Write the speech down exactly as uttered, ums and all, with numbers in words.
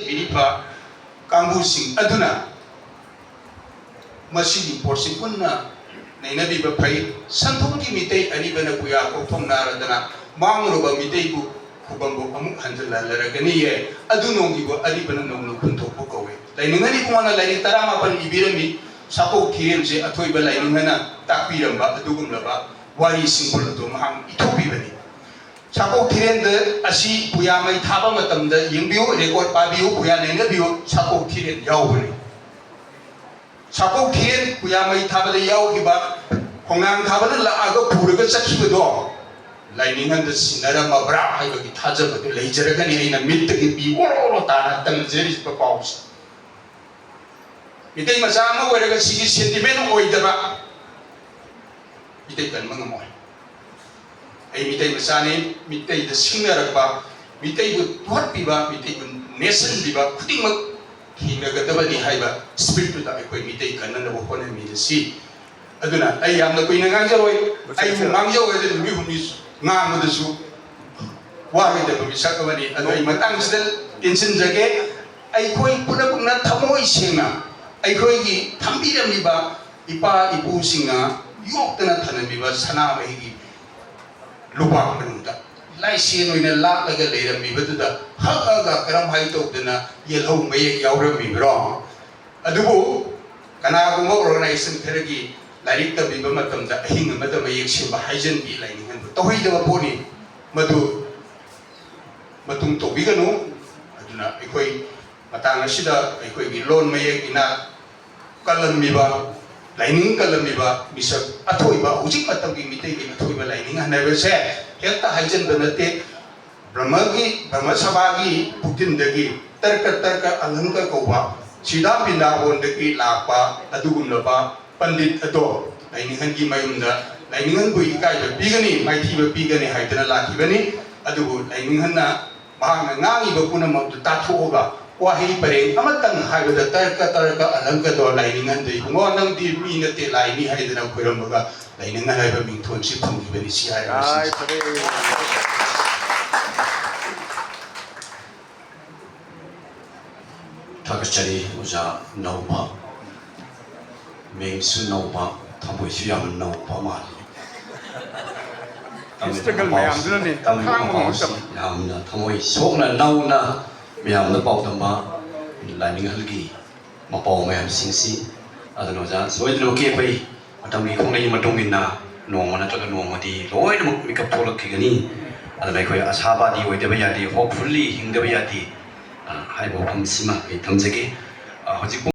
ꯄꯤꯔꯤꯕ ꯀꯥꯡꯕꯨꯁꯤꯡ ꯑꯗꯨꯅ ꯃꯁꯤꯒꯤ ꯄꯣꯠꯁꯤ ꯄꯨꯟꯅ ꯅꯩꯅꯕꯤꯕ ꯐꯩ꯫ ꯁꯟꯊꯣꯛꯀꯤ ꯃꯤꯇꯩ ꯑꯔꯤꯕꯅ ꯄꯨꯌꯥ ꯀꯣꯛꯊꯣꯡ ꯅꯥꯔꯗꯅ ꯃꯥꯡꯂꯨꯔꯕ ꯃꯤꯇꯩꯕꯨ ꯈꯨꯕꯝꯕꯨ ꯑꯃꯨꯛ ꯍꯟꯖꯤꯜꯍꯜꯂꯔꯒꯅꯤꯌꯦ꯫ ꯑꯗꯨ ꯅꯣꯡꯒꯤꯕꯨ ꯑꯔꯤꯕꯅ ꯅꯧꯅ ꯈꯨꯟꯊꯣꯛꯄ ꯀꯧꯏ꯫ ꯂꯥꯏꯅꯤꯡꯉꯅꯤ ꯏꯕꯨꯡꯉꯣꯅ ꯂꯥꯏꯔꯤꯛ ꯇꯔꯥꯃꯥꯄꯟ ꯏꯕꯤꯔꯝꯃꯤ꯫ ꯁꯥꯀꯣꯛ ꯊꯤꯔꯦꯟꯁꯦ ꯑꯊꯣꯏꯕ ꯂꯥꯏꯅꯤꯡꯉꯅ ꯇꯥꯛꯄꯤꯔꯝꯕ ꯑꯗꯨꯒꯨꯝꯂꯕ ꯋꯥꯔꯤ ꯁꯤꯡꯕꯨꯜ ꯑꯗꯨ ꯃꯍꯥꯛꯅ ꯏꯊꯣꯛꯄꯤꯕꯅꯤ꯫ ꯁꯥꯀꯣꯛ ꯊꯤꯔꯦꯟꯗ ꯑꯁꯤ ꯄꯨꯌꯥ ꯃꯩ ꯊꯥꯕ ꯃꯇꯝꯗ ꯌꯦꯡꯕꯤꯌꯨ, ꯔꯦꯀꯣꯔꯠ ꯄꯥꯕꯤꯌꯨ, ꯄꯨꯌꯥ ꯅꯩꯅꯕꯤꯌꯨ, ꯁꯥꯀꯣꯛ ꯊꯤꯔꯦꯟ ꯌꯥꯎꯕꯅꯤ꯫ ꯁꯥꯀꯣꯛ ꯊꯤꯔꯦꯟ ꯄꯨꯌꯥ ꯃꯩ ꯊꯥꯕꯗ ꯌꯥꯎꯈꯤꯕ, ꯈꯣꯡꯅꯥꯡ ꯊꯥꯕꯅ ꯂꯥꯛꯑꯒ ꯄꯨꯔꯒ ꯆꯠꯈꯤꯕꯗꯣ ꯂꯥꯏꯅꯤꯡꯉꯟꯗ ꯁꯤꯟꯅꯔꯝꯃꯕ꯭ꯔꯥ ꯍꯥꯏꯕꯒꯤ ꯊꯥꯖꯕꯗꯨ ꯂꯩꯖꯔꯒꯅꯤ꯫ ꯑꯩꯅ ꯃꯤꯠꯇꯒꯤ ꯄꯤ ꯑꯣꯔꯣ ꯑꯣꯔꯣ ꯇꯥꯅ ꯇꯝꯖꯔꯤꯕ ꯄꯥꯎꯁꯦ꯫ ꯃꯤꯇꯩ ꯃꯆꯥ ꯑꯃ ꯑꯣꯏꯔꯒ ꯁꯤꯒꯤ ꯁꯦꯟꯇꯤꯃꯦꯟ ꯑꯣꯏꯗꯕ ꯃꯤꯇꯩ ꯀꯟꯕ ꯉꯝꯃꯣꯏ꯫ ꯑꯩ ꯃꯤꯇꯩ ꯃꯆꯥꯅꯤ, ꯃꯤꯇꯩꯗ ꯁꯤꯡꯅꯔꯛꯄ, ꯃꯤꯇꯩꯕꯨ ꯇꯨꯍꯠꯄꯤꯕ, ꯃꯤꯇꯩꯕꯨ ꯅꯦꯠꯁꯟꯕꯤꯕ ꯈꯨꯗꯤꯡꯃꯛ ꯊꯦꯡꯅꯒꯗꯕꯅꯤ ꯍꯥꯏꯕ ꯁ꯭ꯄꯤꯔꯤꯠꯇꯨꯗ ꯑꯩꯈꯣꯏ ꯃꯤꯇꯩ ꯀꯟꯅꯅꯕ ꯍꯣꯠꯅꯃꯤꯟꯅꯁꯤ꯫ ꯑꯗꯨꯅ ꯑꯩ ꯌꯥꯝꯅ ꯀꯨꯏꯅ ꯉꯥꯡꯖꯔꯣꯏ, ꯑꯩꯕꯨ ꯉꯥꯡꯖꯧ ꯍꯥꯏꯔꯗꯤ ꯅꯨꯃꯤꯠ ꯍꯨꯝꯅꯤ ꯉꯥꯡꯕꯗꯁꯨ ꯋꯥꯔꯣꯏꯗꯕ ꯃꯤꯁꯛ ꯑꯃꯅꯤ꯫ ꯑꯗꯣ ꯑꯩ ꯃꯇꯥꯡꯁꯤꯗ ꯇꯦꯟꯁꯤꯟꯖꯒꯦ, ꯑꯩꯈꯣꯏ ꯄꯨꯝꯅꯃꯛꯅ ꯊꯃꯣꯏ ꯁꯦꯡꯅ ꯑꯩꯈꯣꯏꯒꯤ ꯊꯝꯕꯤꯔꯝꯃꯤꯕ ꯏꯄꯥ ꯏꯄꯨꯁꯤꯡꯅ ꯌꯣꯛꯇꯅ ꯊꯝꯂꯝꯃꯤꯕ ꯁꯅꯥꯃꯍꯤꯒꯤ ꯂꯨꯕꯥꯛ ꯃꯅꯨꯡꯗ ꯂꯥꯏꯁꯦꯟ ꯑꯣꯏꯅ ꯂꯥꯠꯂꯒ ꯂꯩꯔꯝꯃꯤꯕꯗꯨꯗ ꯍꯛꯑꯒ ꯀꯔꯝꯍꯥꯏꯅ ꯇꯧꯗꯅ ꯌꯦꯜꯍꯧ ꯃꯌꯦꯛ ꯌꯥꯎꯔꯝꯃꯤꯕ꯭ꯔꯣ? ꯑꯗꯨꯕꯨ ꯀꯅꯥꯒꯨꯝꯕ ꯑꯣꯔꯒꯅꯥꯏꯖꯦꯁꯟ ꯈꯔꯒꯤ ꯂꯥꯏꯔꯤꯛ ꯇꯝꯕꯤꯕ ꯃꯇꯝꯗ ꯑꯍꯤꯡ ꯑꯃꯗ ꯃꯌꯦꯛ ꯁꯦꯡꯕ ꯍꯥꯏꯖꯟꯕꯤ ꯂꯥꯏꯅꯤꯡꯍꯟꯕ ꯇꯧꯍꯩꯗꯕ ꯄꯣꯠꯅꯤ꯫ ꯃꯗꯨ ꯃꯇꯨꯡ ꯇꯧꯕꯤꯒꯅꯨ꯫ ꯑꯗꯨꯅ ꯑꯩꯈꯣꯏ ꯃꯇꯥꯡ ꯑꯁꯤꯗ ꯑꯩꯈꯣꯏꯒꯤ ꯂꯣꯟ ꯃꯌꯦꯛ ꯏꯅꯥꯠ ꯀꯜꯂꯝꯃꯤꯕ, ꯂꯥꯏꯅꯤꯡ ꯀꯜꯂꯝꯃꯤꯕ ꯃꯤꯁꯛ ꯑꯊꯣꯏꯕ, ꯍꯧꯖꯤꯛ ꯃꯇꯝꯒꯤ ꯃꯤꯇꯩꯒꯤ ꯑꯊꯣꯏꯕ ꯂꯥꯏꯅꯤꯡ ꯍꯥꯏꯕꯁꯦ ꯍꯦꯛꯇ ꯍꯥꯏꯖꯟꯕ ꯅꯠꯇꯦ꯫ ꯕ꯭ꯔꯍꯃꯒꯤ, ꯕ꯭ꯔꯍꯃ ꯁꯚꯥꯒꯤ ꯄꯨꯛꯇꯤꯟꯗꯒꯤ ꯇꯔꯀ ꯇꯔꯀ ꯑꯂꯪꯀ ꯀꯧꯕ ꯁꯤꯗꯥ ꯕ꯭ꯔꯤꯟꯗꯥꯕꯣꯟꯗꯒꯤ ꯂꯥꯛꯄ ꯑꯗꯨꯒꯨꯝꯂꯕ ꯄꯟꯗꯤꯠ ꯑꯗꯣ ꯂꯥꯏꯅꯤꯡꯍꯟꯒꯤ ꯃꯌꯨꯝꯗ ꯂꯥꯏꯅꯤꯡꯍꯟꯕꯨ ꯏꯀꯥꯏꯕ ꯄꯤꯒꯅꯤ, ꯃꯥꯏꯊꯤꯕ ꯄꯤꯒꯅꯤ ꯍꯥꯏꯗꯨꯅ ꯂꯥꯛꯈꯤꯕꯅꯤ꯫ ꯑꯗꯨꯕꯨ ꯂꯥꯏꯅꯤꯡꯍꯟꯅ ꯃꯍꯥꯛꯅ ꯉꯥꯡꯉꯤꯕ ꯄꯨꯝꯅꯃꯛꯇꯨ ꯇꯥꯊꯣꯛꯑꯒ ꯋꯥꯍꯩ ꯄꯔꯦꯡ ꯑꯃꯇꯪ ꯍꯥꯏꯕꯗ ꯇꯔꯀ ꯇꯔꯀ ꯑꯂꯪꯀꯗꯣ ꯂꯥꯏꯅꯤꯡꯍꯟꯗ ꯏꯕꯨꯡꯉꯣ, ꯅꯪꯗꯤ ꯃꯤ ꯅꯠꯇꯦ ꯂꯥꯏꯅꯤ ꯍꯥꯏꯗꯅ ꯈꯣꯏꯔꯝꯃꯒ ꯂꯥꯏꯅꯤꯡꯍꯟ ꯍꯥꯏꯕ ꯃꯤꯡꯊꯣꯟꯁꯤ ꯐꯪꯈꯤꯕꯅꯤ꯫ ꯁꯤ ꯍꯥꯏꯔꯒ ꯇꯥꯏ, ꯐꯔꯦ꯫ ꯊꯥꯒꯠꯆꯔꯤ ꯑꯣꯖꯥ ꯅꯧꯕ, ꯃꯤꯡꯁꯨ ꯅꯧꯕ, ꯊꯃꯣꯏꯁꯨ ꯌꯥꯝ ꯅꯧꯕ ꯃꯥꯜꯂꯤ꯫ Struggle ꯃꯌꯥꯝꯗꯨꯅꯅꯦ ꯇꯝꯂꯤꯕ ꯈꯥꯡꯕ ꯄꯥꯎꯁꯤ ꯉꯝꯃꯛꯇꯕ꯫ ꯌꯥꯝꯅ ꯊꯃꯣꯏ ꯁꯣꯛꯅ ꯅꯧꯅ ꯃꯌꯥꯝꯗ ꯄꯥꯎ ꯇꯝꯕ ꯂꯥꯏꯅꯤꯡꯍꯜꯒꯤ ꯃꯄꯥꯎ ꯃꯌꯥꯝꯁꯤꯡꯁꯤ꯫ ꯑꯗꯨꯅ ꯑꯣꯖꯥ ꯁꯣꯏꯗꯅꯃꯛꯀꯤ ꯑꯩꯈꯣꯏ ꯃꯇꯝꯒꯤ ꯈꯣꯡꯂꯩꯒꯤ ꯃꯇꯨꯡ ꯏꯟꯅ ꯅꯣꯡꯃ ꯅꯠꯇ꯭ꯔꯒ ꯅꯣꯡꯃꯗꯤ ꯂꯣꯏꯅꯃꯛ ꯃꯤꯀꯞ ꯊꯣꯛꯂꯛꯈꯤꯒꯅꯤ꯫ ꯑꯗꯨꯅ ꯑꯩꯈꯣꯏ ꯑꯁꯥꯕꯥꯗꯤ ꯑꯣꯏꯗꯕ ꯌꯥꯗꯦ, hopefully ꯍꯤꯡꯗꯕ ꯌꯥꯗꯦ꯫ ꯑ, ꯍꯥꯏꯕ ꯋꯥꯐꯝꯁꯤꯃ ꯑꯩ ꯊꯝꯖꯒꯦ꯫ ꯑ, ꯍꯧꯖꯤꯛ